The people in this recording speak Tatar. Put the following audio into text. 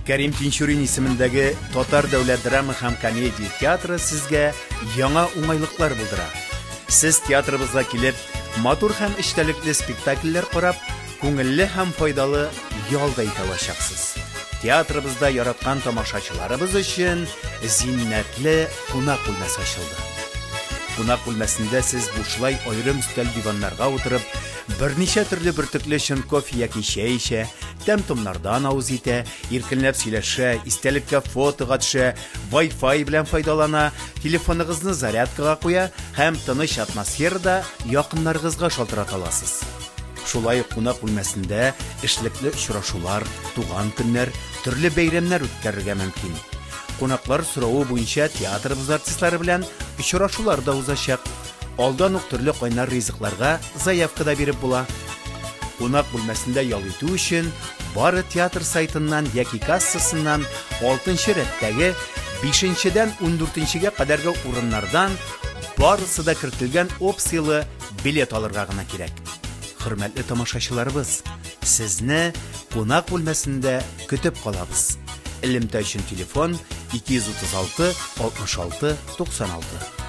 Кәрим Тинчурин исемендәге Татар дәүләт драма һәм комедия театры сезгә яңа уңайлыклар булдыра. Сез театрыбызга килеп, матур һәм эчтәлекле спектакльләр карап, күңелле һәм файдалы ял да итә алачаксыз. Театрыбызда яраткан тамашачыларыбыз өчен зиннәтле кунак бүлмәсе ачылды. Кунак бүлмәсендә сез бушлай аерым өстәл-диваннарга утырып, берничә төрле бөртекле чын кофе яки чәй эчә, тәм-томнардан авыз итә, иркенләп сөйләшә, истәлеккә фотога төшә, Wi-Fi белән файдалана, телефоныгызны зарядкага куя һәм тыныч атмосферада якыннарыгызга шалтырата аласыз. Шулай ук кунак бүлмәсендә эшлекле очрашулар, туган көннәр, төрле бәйрәмнәр үткәрергә мөмкин. Кунаклар соравы буенча театрыбыз артистлары белән очрашулар да узачак. Алдан ук төрле кайнар ризыкларга заявка да биреп була. Кунак бүлмәсендә ял итү өчен бары театр сайтыннан яки кассасыннан 6 рәттәге 5-дән 14-гә кадәрге урыннардан барысы да кертелгән опцияле билет алырга гына кирәк. Хөрмәтле тамашачыларыбыз, сезне кунак бүлмәсендә көтеп калабыз. Элемтә өчен телефон 236 66 96.